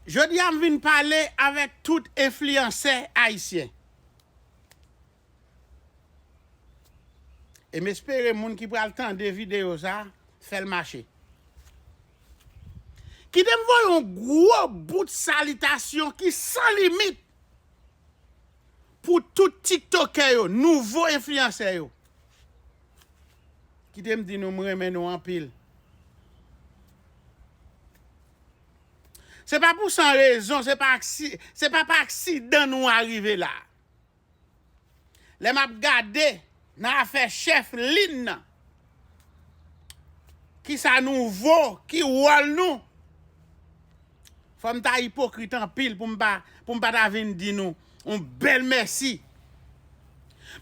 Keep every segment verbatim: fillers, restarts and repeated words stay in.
Jodi a m vin pale avèk tout enfliyansè ayisyen. E m espere moun ki pral tande videyo sa a, fè l mache. Kite m voye yon gwo bout salitasyon ki san limit pou tout tiktokè yo, nouvo enfliyansè yo. Kite m di nou, m renmen nou anpil. Se pa pou san rezon, se pa aksi, se pa pa aksidan nou arive la. Lè m ap gade nan afè chèf lin nan, kisa nou vo, ki wòl nou, fò m ta ipokrit anpil pou m pa, pou m pa ta vin di nou yon bèl mèsi.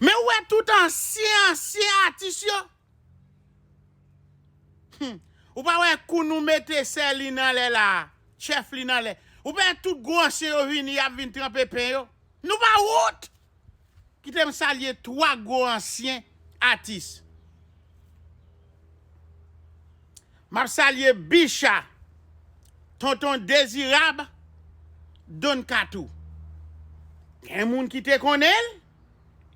Men ou wè tout ansyen, ansyen atis yo. Hmm. Ou pa wè kou nou mete sè lin anlè la, chèf lin anlè. Ou pa wè tout gwo ansyen yo vini, y ap vin tranpe pen yo. Nou pa wont! Kite m salye twa gwo ansyen atis. M ap salye Bicha, Tonton Dezirab, Don Katou. Gen moun ki te konnen l,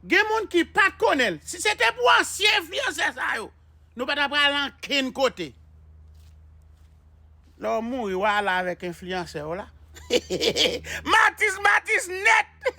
gen moun ki pa t konnen l. Si se te pou ansyen enfliyansè sa yo, nou pa ta pral ankenn kote. Lè w mouri, w ale avèk enfliyansè w la. Matis, matis nèt!